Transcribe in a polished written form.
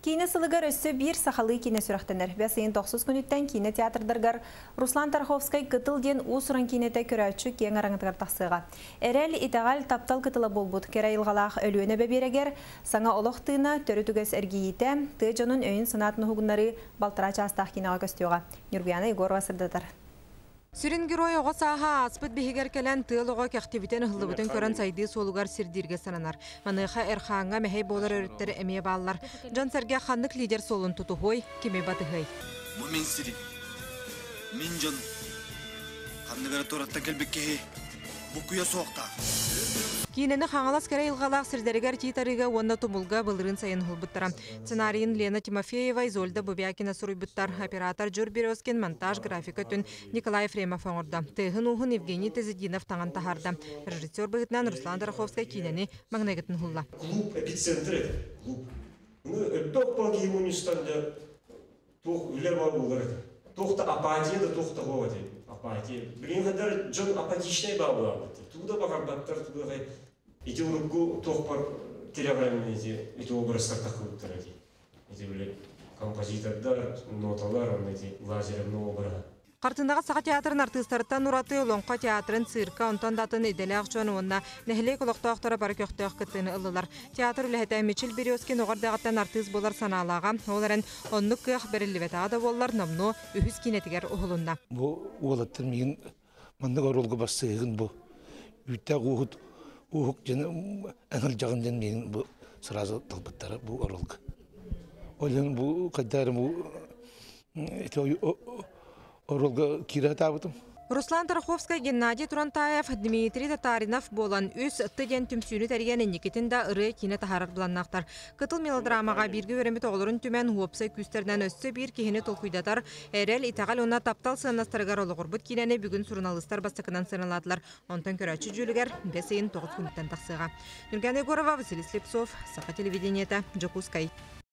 Киинэ сылыгар өссө биир сахалыы киинэ сүрэхтэнэр. Бэс ыйын тохсус күнүттэн киинэ театрдарыгар Руслан Тарховскай Кытыл диэн уус-уран киинэтэ көрөөччү киэҥ араҥатыгар тахсыаҕа. Эрэл, итэҕэл, таптал кытыла буолбут кэрэ айылҕалаах Өлүөнэ эбэ биэрэгэр саҥа олох тыына, төрүт үгэс эргийиитэ, тыа дьонун өйүн-санаатын уһугуннарыы балтараа чаастаах киинэҕэ көстүөҕэ. Ньургуяна Егорова сырдатар. Сүрүн герой оҕо сааһа ааспыт биһигэр кэлэн тыал оҕо кэхтибитин ыһыллыбытын көрөн сайдыы суолугар сирдииргэ сананар. Маныаха Эрхааҥҥа мэһэй буолар өрүттэр эмиэ бааллар. Дьон-сэргэ ханнык лидер суолун тутуһуой, кими батыһыай? Бу мин сирим. Мин дьон. Ханнык эрэ туораттан кэлбит киһи буккуйа суохтаах. Киинэни Хаҥалас кэрэ айылҕалаах сирдэригэр Тиит Арыыга уонна Тумулга былырыын сайын уһулбуттара. Сценарийын Лена Тимофеева, Изольда Бубякина суруйбуттар. Оператор Дьур Березкин монтаж графика өттүн Николай Ефремов оҥордо. Тыаһын-ууһун Евгений Тазединов таҥан таһаарда. Режиссер быһыытынан Руслан Тараховскай киинэни маҥнайгытын уһулла. Клуб эпицентр этэ. Клуб. Ну, өттө оппал киһи мунньустан дьэ туох үлэ бар буолар этэ. Туох да апатия да туох да суох этэ. Апатия. Билигин хандар дьон апатичнай баа буолаабыт. Тугу да баҕарбаттар, тугу да ити урукку туохпар тирэҕирэммин ити ити образтар таххыбыттара дии. Ити били композитордар, ноталар, онно ити Лазаревна обраһа. Хартыынаҕа Саха театрын артыыстарыттан ураты Олоҥхо театрын, цирка, онтон да атын идэлээх дьон уонна нэһилиэк олохтоохторо бары көхтөөх кыттыыны ыллылар. Театр үлэһитэ Мичил Березкин оҕо эрдэҕиттэн артыыс буолар санаалааҕа, ол эрэн оннук кыах бэриллибэтэҕэ да буоллар, номнуо үһүс киинэтигэр уһулунна. Бу уолаттар миигин маннык оруолга барсыһыгын бу үүттээх ууһут ууһук дьон эҥэлдьэҕин диэн миигин бу сразу талбыттара бу оруолга. Ол иһин бу хайдах эрэ бу ити оруолга киирэ сатаабытым. Руслан Тараховскай, Геннадий Турантаев, Дмитрий Татаринов буолан үс ытты диэн түмсүүнү тэрийэн инникитин да ырыа киинэ таһаарар быланнаахтар. Кытыл мелодрамаҕа бииргэ үөрэммит оҕолорун түмэн уопсай күүстэринэн өссө биир киһини толкуйдатар эрэл, итэҕэл уонна таптал сыаннастарыгар олоҕурбут киинэни бүгүн суруналыыстар бастакынан сыаналаатылар. Онтон көрөөччү дьүүлүгэр бэс ыйын 9 күнүттэн тахсыаҕа. Нюргана Егорова, Василий Слепцов, Саха телевидениета, Дьокуускай.